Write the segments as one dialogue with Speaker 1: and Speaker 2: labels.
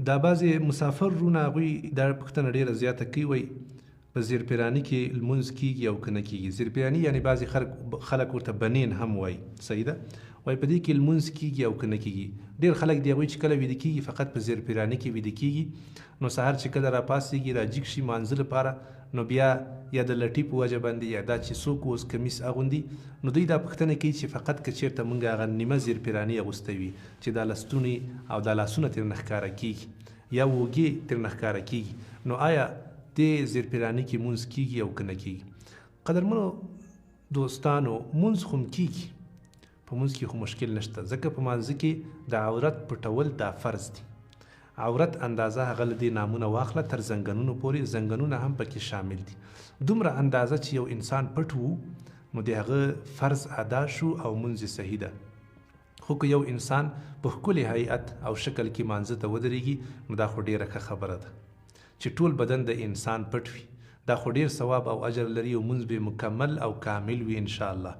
Speaker 1: دا بعضې مسافر وروڼه هغوی دا پوښتنه ډېره زیاته کوي، وایي په زیرپیراني کې لمونځ کیږي او که نه کیږي؟ زیرپیراني یعنې بعضې خلک ورته بنین هم وایي، صحیح ده؟ وایي په دې کې لمونځ کیږي او که نه کیږي؟ ډېر خلک دی هغوی چې کله ویده کیږي فقط په زیرپیراني کې ویده کیږي، نو سهار چې کله راپاڅېږي راجیګ شي مانځه لپاره، نو بیا یا د لټي په وجه باندې یا دا چې څوک اوس کمیس اغوندي، نو دوی دا پوښتنه کوي چې فقط که چېرته مونږ هغه نیمه زیرپیراني اغوستی وي چې دا لستوڼي او دا لاسونه ترې نه ښکاره کیږي یا اوږې ترې نه ښکاره کیږي، نو آیا دې زیرپیراني کې مونځ کیږي او که نه کیږي؟ قدرمنو دوستانو، مونځ خو هم کیږي، په مونځ کې خو مشکل نشته، ځکه په مانځه کې د عورت پټول دا فرض دي. عورت اندازه هغه له دې نامونه واخله تر زنګنونو پورې، زنګنونه هم پکې شامل دي. دومره اندازه چې یو انسان پټ وو نو د هغه فرض ادا شو او مونځ یې صحیح ده. خو که یو انسان په ښکلي هیئت او شکل کې مانځه ته ودرېږي نو دا خو ډېره ښه خبره ده چې ټول بدن د انسان پټ وي، دا خو ډېر ثواب او اجر لري او مونځ به مکمل او کامل وي انشاءالله.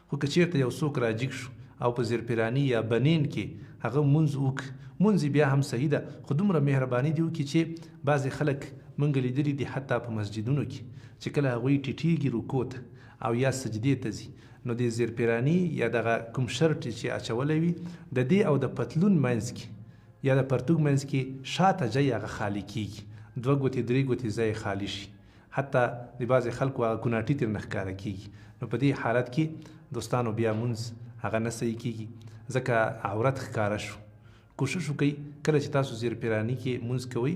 Speaker 1: خو که چېرته یو څوک راجیګ شو او په زیرپیراني یا بنین کې هغه مونځ وکړ، مونځ یې بیا هم صحیح ده، خو دومره مهرباني دې وکړي چې بعضې خلک مونږ لیدلي دي حتی په مسجدونو کې چې کله هغوی ټیټیږي رکوع ته او یا سجدې ته ځي، نو د زیرپیراني یا دغه کوم شرټ چې اچولی وي د دې او د پتلون منځ کې یا د پرتوګ منځ کې شاته ځای هغه خالي کیږي، دوه ګوتې درې ګوتې ځای خالي شي، حتی د بعضې خلکو هغه کوناټي ترې نه ښکاره کیږي. نو په دې حالت کې دوستانو بیا مونځ هغه نه صحیح کیږي، ځکه عورت ښکاره شو. کوشش وکړئ کله چې تاسو زیرپیراني کې مونځ کوئ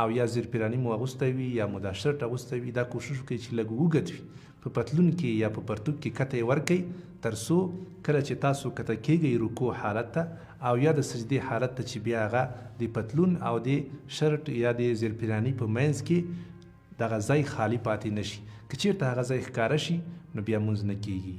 Speaker 1: او یا زیرپیراني مو اغوستی وي یا مو دا شرټ اغوستی وي، دا کوشش وکړئ چې لږ اوږد وي، په پتلون کې یا په پرتوګ کې کته یې ورکړئ، تر څو کله چې تاسو کته کیږئ رکوع حالت ته او یا د سجدې حالت ته چې بیا هغه د پتلون او د شرټ یا د زیرپیراني په منځ کې دغه ځای خالي پاتې نشي. که چېرته هغه ځای ښکاره شي نو بیا مونځ نه کیږي.